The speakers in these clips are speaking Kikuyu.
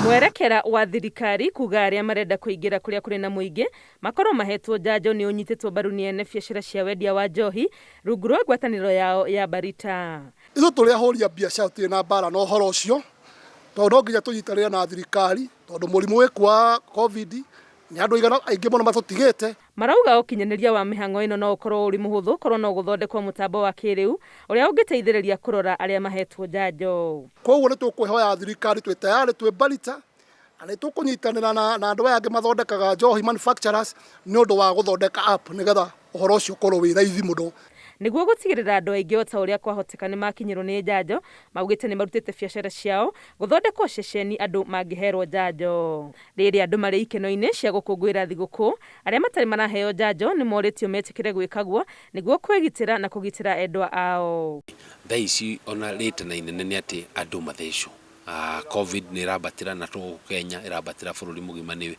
Mwerekera wa thirikari kuga arĩa marenda kũingĩra kũrĩa kũrĩ na mũingĩ makorwo mahetwo njanjo nĩ ũnyitĩtwo mbaru nĩ ene biacara cia wendia wa njohi rungu rwa ngwatanĩro yao ya Barita. Ithuĩ tũrĩ ahũri a biacara tũtirĩ na mbara na ũhoro ũcio, tondũ no nginya tũnyitanĩre na thirikari, tondũ mũrimũ wĩkuo wa Covid nĩ andũ aigana aingĩ mũno matũtigĩte. Marauga ũkinyanĩria wa mĩhang'o ĩno no ũkorwo ũrĩ mũhũthũ korwo no gũthondekwo mũtambo wa kĩrĩu ũrĩa ũngĩteithĩrĩria kũrora arĩa mahetwo njanjo. Koguo nĩ tũkwĩhoya thirikari twĩ tayarĩ twĩ Barita na nĩ tũkũnyitanĩra na andũ aya angĩ mathondekaga njohi manufacturers nĩ ũndũ wa gũthondeka app nĩgetha ũhoro ũcio ũkorwo wĩ raithi mũno. Nĩguo gũtigĩrĩra andũ aingĩ o ta ũrĩa kwahoteka nĩ makinyĩrwo nĩ njanjo, maugĩte nĩ marutĩte biacara ciao gũthondekwo ceceni andũ mangĩherwo njanjo. Rĩrĩa andũ marĩ ikeno-inĩ cia gũkũngũĩra thigũkũ, arĩa matarĩ maraheo njanjo nĩ morĩtio metĩkĩre gwĩka guo nĩguo kwĩgitĩra na kũgitĩra endwa ao. Thaa ici ona rĩtana inene nĩ atĩ andũ mathecwo. Covid nĩ ĩrambatĩra na to gũkũ Kenya ĩrambatĩra bũrũri mũgima nĩ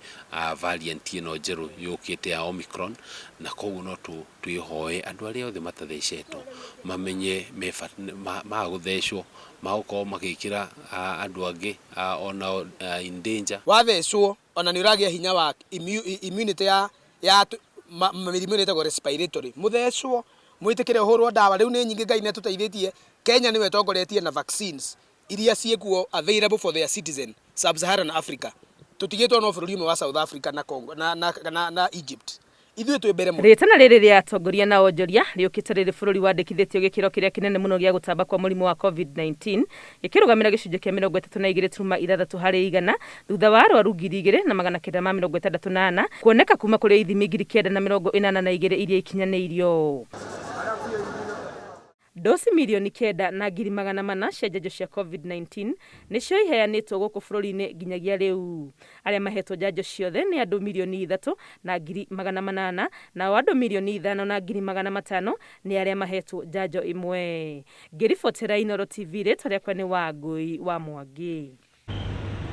variant ĩno njerũ yũkĩte ya Omicron, na koguo no twĩhoe andũ arĩa othe matathecetwo mamenye maga gũthecwo magũkorwo magĩkĩra andũ angĩ onao in danger. Wathecwo ona nĩ ũragĩa hinya wa immunity ya mĩrimũ ĩrĩa ĩtagwo respiratory. Mũthecwo mwĩtĩkĩre ũhũrwo ndawa, rĩu nĩ nyingĩ Ngai nĩ atũteithĩtie. Kenya nĩyo ĩtongoretie na vaccines iria ciĩkuo available for their citizen Sub-Saharan Africa. Tũtigĩtwo no bũrũri ũmwe wa South Africa na Congo na Egypt. Ithuĩ twĩ mbere mũno. Rĩtana rĩrĩ rĩa atongoria na onjoria rĩũkĩte rĩrĩ bũrũri wandĩkithĩtio gĩkĩro kĩrĩa kĩnene mũno gĩa gũtamba kwa mũrimũ wa COVID-19 gĩkĩrũgamĩra gĩcunjĩ kĩa 32.6 harĩ igana thutha wa arwaru 2964 kuoneka kuma kũrĩ ithimi 9,082 iria ikinyanĩirio. Ndoci 9,400,000 cia njanjo cia COVID-19 nĩcio iheanĩtwo gũkũ bũrũri-inĩ nginyagia rĩu. Arĩa mahetwo njanjo ciothe nĩ andũ 3,800,000 nao andũ 5,500,000 nĩ arĩa mahetwo njanjo ĩmwe. Ngĩribotera Inooro TV, rĩtwa rĩakwa nĩ Wangũi wa Mwangi.